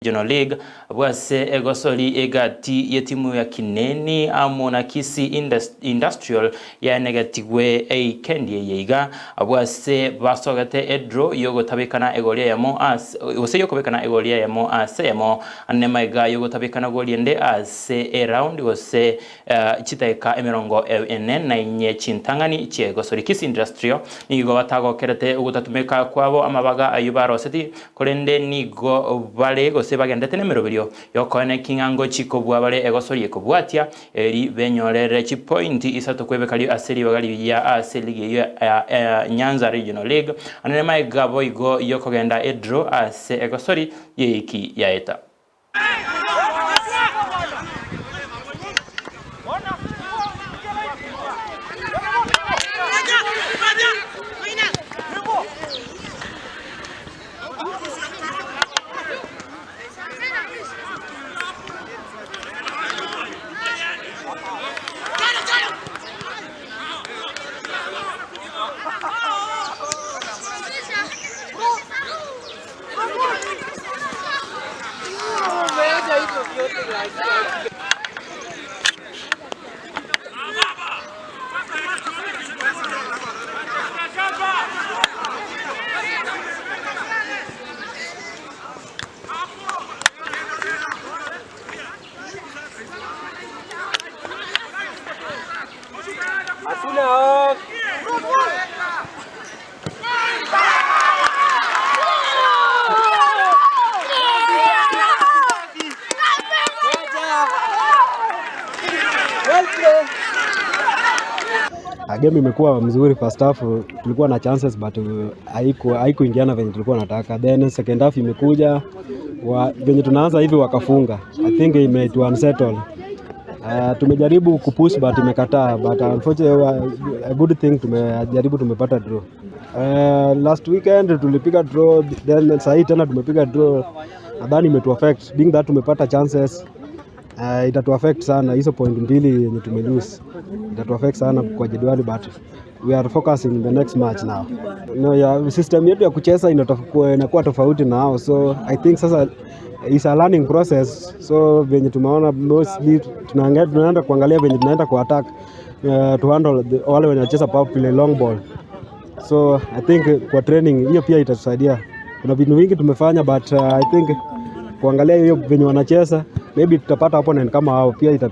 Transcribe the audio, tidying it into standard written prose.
Regional League bwase egosori egati yetimu ya Kineni amo na Kisii Industrial yaenegetigwe eikendi eye iga bwase basogete edraw yogotabekana egori eyemo ase gose yokobekana egori eyemo ase eyemo nemaiga yogotabekana gori ende ase eround gose Chidakika emerongo ene na inye chintang'ani chi'egosori. Kisii Industrial nigo batagokerete ogotatumeka kwabo amabaga ayio baroseti, korende nigo bare gose bagendete nemeroberio y'okoeneki ng'a ngochi kobua bare egosori ekobwatia, eri benyorere chipointi isato kwebeka ase ribaga rigiya ase ligi eyio ya Nyanza Regional League, ande namaega boigo yokogenda edraw ase egosori y'eiki yaeta. Game imekuwa mzuri first half tulikuwa na chances but haiku haikuingiana venye tulikuwa nataka. Then second half imekuja wa, venye tunaanza hivi wakafunga. I think imetu unsettle. Tumejaribu kupush but imekataa but unfortunately a good thing tumejaribu tumepata draw. Last weekend tulipiga draw then sahii tena tumepiga draw. Nadhani imetu affect being that tumepata chances itatu affect sana hizo point mbili yenye tumelose itatu affect sana kwa jedwali but we are focusing the next match now. No, ya, system yetu ya kucheza inakuwa tofauti na hao so I think sasa is a learning process so venye tumeona mostly tunaenda kuangalia venye tunaenda ku attack to handle wale wenye wanacheza power play long ball so I think kwa training hiyo pia itatusaidia. Kuna vitu vingi tumefanya but I think kuangalia hiyo venye wanacheza maybe tutapata opponent kama hao pia ita